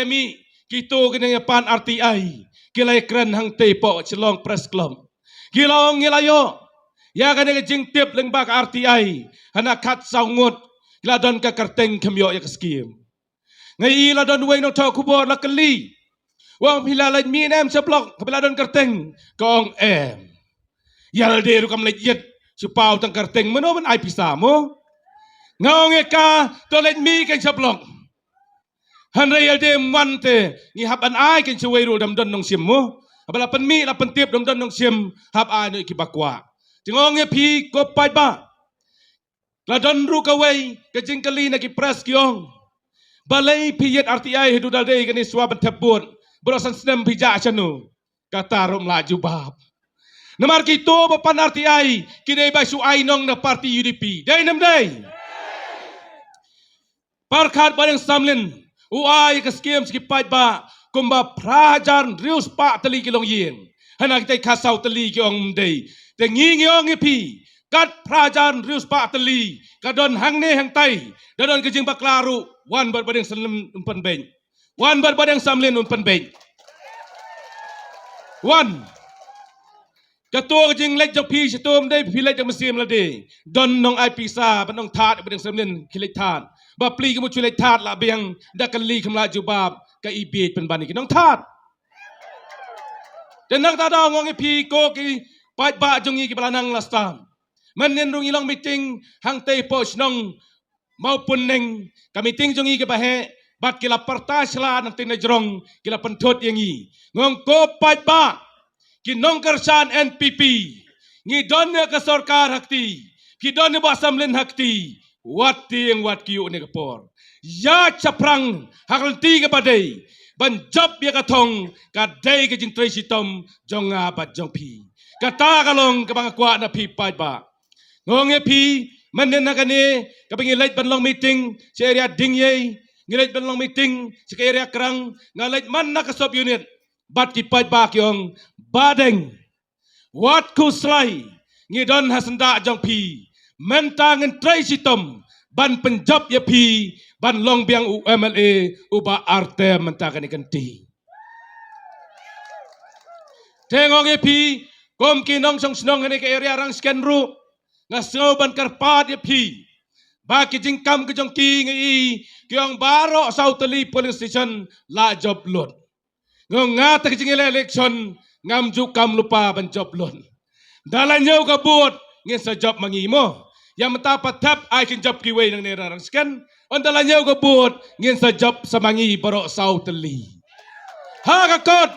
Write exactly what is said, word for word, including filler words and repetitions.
Emi, kito kine ki pan R T I ki la ïakren hangtei hapoh Shillong Press Club. Ki la ong ngi la ïoh ïa kane ka jingtip lyngba ka R T I ha na khatsaw ngut ki la don ka kyrteng kim ïoh ïa ka skim. Nga ïohi la don uwei u nongthoh khubor la kylli, u ong phi la leit mih ne em sha block, phi la don kyrteng? Ka ong em. Ïa lade ruh kam leit ïit, shu paw tang kyrteng, mano ban ai pisa mo? Nga ong ïa ka, to leit mih kein sha block. Hynrei ïa lade ym wan te ngi hap ban ai kein sha uwei ruh, dam don nongshim mo. Haba la pynmih la pyntip dam don nongshim, hap ai noh ïa kiba kwah. Te nga ong ïa phi ko paidbah, la don ruh kawei ka jingkylli na ki press ki ong, balei phi ïit R T I haduh da lade kane shuwa ban thep vote, baroh san snem phi jah shano? Kata ruh ym lah jubab. Namar kito ba pan R T I ki dei ba shu ai nong na party U D P. Dei ne ym dei? Pyrkhat Bah Deng Samlin u ai ka skim sha ki paidbah kumba phra hajar hynriew spah tylli ki longïing. Hana kita khatsaw tylli ki ong ym dei. Te ngi ngi ong ïa phi, kat phra hajar hynriew spah tylli ka don hangne hangtai, da don ka jingbakla ruh, wan bad Bah Deng Samlin un pynbeit. Wan bad Bah Deng Samlin un pynbeit. Wan. Kato ka jingleit jong phi shato ym dei phi leit da mynsiem lade. Don nong ai pisa ban nong thad, Bah Deng Samlin, ki leit thad. Ba pli ki mut shu leit thad la biang, da kylli kim lah jubab, ka ibiej pynban ïa ki nong thad. Te nangta da ong ïa phi ko ki paidbah jong ngi kiba la nang la stad. Mynnin ruh ngi long meeting hangtei hapoh shnong Mawpynneng, ka meeting jong ngi kaba heh, bad ki la pyrta sha la na tynrai jrong, ki la pynthut ïa ngi. Nga ong ko paidbah, ki nongkyrshan N P P, ngi don ïa ka sorkar ha kti, ki don ïa Bah Samlin ha kti, wat tieng wat kyiuh ne ka por. Ïa shaphrang ha ka lynti kaba dei, ban jop ïa ka thong, ka dei ka jingtrei shitom jong nga bad jong phi. Kata ka long kaba nga kwah na phi paidbah. Nga ong ïa phi, mynnin ha kane kaba ngi leit ban long meeting sha area Dingiei, ngi leit ban long meeting sha ka area Krang, nga leit man na ka sub unit. Bad ki paidbah ki ong, Bah Deng, wat khuslai, ngi don ha syndah jong phi. Mynta ngin trei shitom ban pynjop ïa phi ban long biang u M L A uba ar term mynta kane ka lynti. Te nga ong ïa phi, kum ki nongshong shnong hane ka area Rangshken ruh, nga sngew ban kyrpad ïa phi ba ki jingkam ki jong ki, nga i ki ong baroh saw tylli polling station la jop lut. Nga ong nga te ka jingïaleh election ngam ju kam lypa ban jop lut. Da la ñiew ka vote ngin sa jop ma ngi mo. Ïa mynta pat thep ai kin jop kiwei nangne na Rangshken. Ynda la ñiew ka vote ngin sa jop sa ma ngi baroh saw tylli. Ha ka kot,